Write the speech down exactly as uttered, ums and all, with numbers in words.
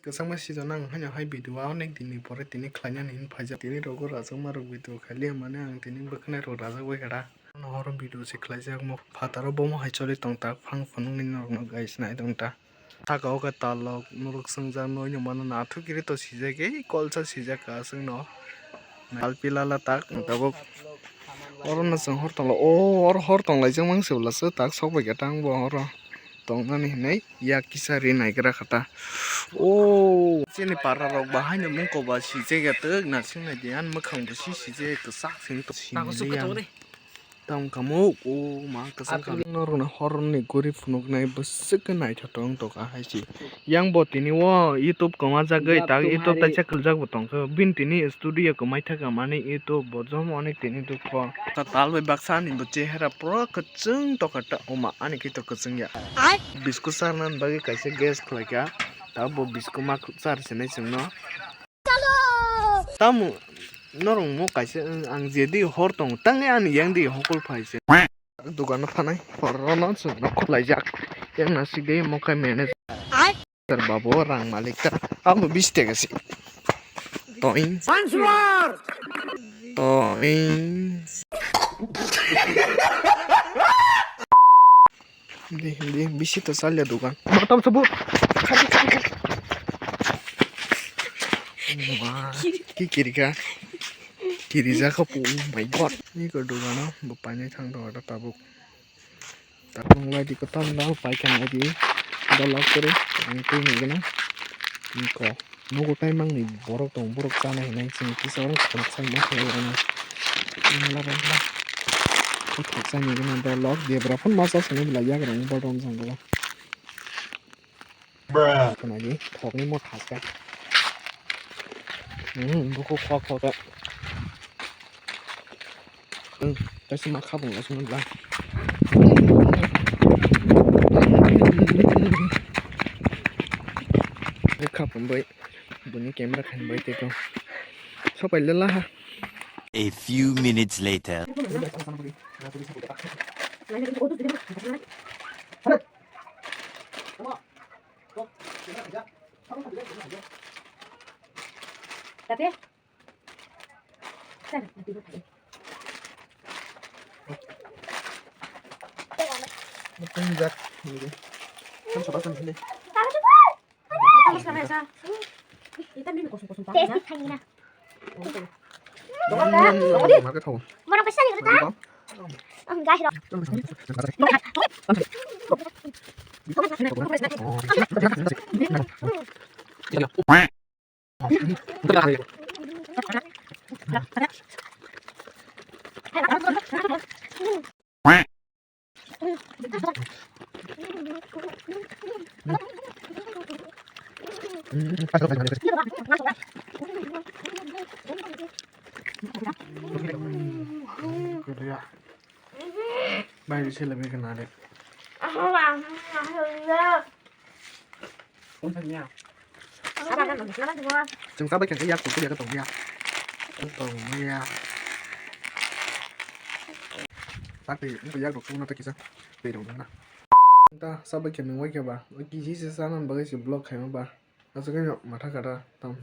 Kwchangma season ang haino hai video o onek din ni pore tini khlainani hinwi phaijak. Tini rogo rajak ma rok video khailiya mane ang tini bwkhanai rok rajak bai kha da. Ano horo video se khlaijak mo phataro bomo hai choli tong ta phang phunukni norok no guys nai tong ta. Saka o khe talok norok swngjak noi no mano nathok kiri to sijak ei kolsa sijak ka aswk no. Tal pilala tak tabuk. Oro no chwng hor tongla o oro hor tonglaijak mang se bwla se tak sok bai khe tang bo oro. Tongnani hinwi yak kisa ri naigra kha ta. O chini para rok ba haino mungko ba sijak ya twk naising nai di ani mwkhang bo si sijak ya kwchak sing to sini liya. Tamo kamo o ma kwchang kha. Norokno horni guri phunuknai bwswk khe naithotok wng tongkha hai se. Yang bo tini o YouTube kwmajagwi tak YouTube taisa kwljak bo tongkha. Bini tini studio kwmai thaka mani YouTube bo jomo onek tini dukho. Tal bai baksa ani bo chehera pura kwchwng tongkha ta oma ani khe to kwchwng ya. Biscuit charnani bagwi kaisa gas khlaikha. Ta bo biscuit ma char sinai chwngno. Tamo norok mo kaisa ang je di hor tong tang ani yang di hokol phai se. Dukano thanai hor rono chwngno khwlaijak. Yang nasik de mo khai manager. Sir babu rang malik ta abo bis tega si. Toing. Toing. Hindi, hindi. Bisi to salya dukan. Matam sebut. Kali, kali, kali. Wah, ki kiri ka? Kiri jaka pu. Oh my God. Ini ko dukan oh, bapaknya thang do ada tabuk. Tabuk lagi ko tam dal pai kan lagi. Dolak kiri. Ini ko. Nogo tai mangni borok tongo, borok chana hinwi chini kisa oro khoroksa ma khlai rwna. Khoroksa ni gana dolok debra phano ma chasani belai yagra ni bodol jang go. Khwnadi thokni motha se. Hmm, buku khok khok. Kaisa ma khabung aswk nang. Khabung bai buni camera khan bai tei kho. Sopai lela ha. A few minutes later. Tapi Bai, sila bai kana de. Chwng chabai khe yak kuchuk yak tong ya. Tong ya. Sakti yak rok suguna ta kisa. Tei rok na. Ta sabai khe nung wai khe ba. Kisi se sanan bagwi se vlog khaima ba. Aswk no matha kata tam.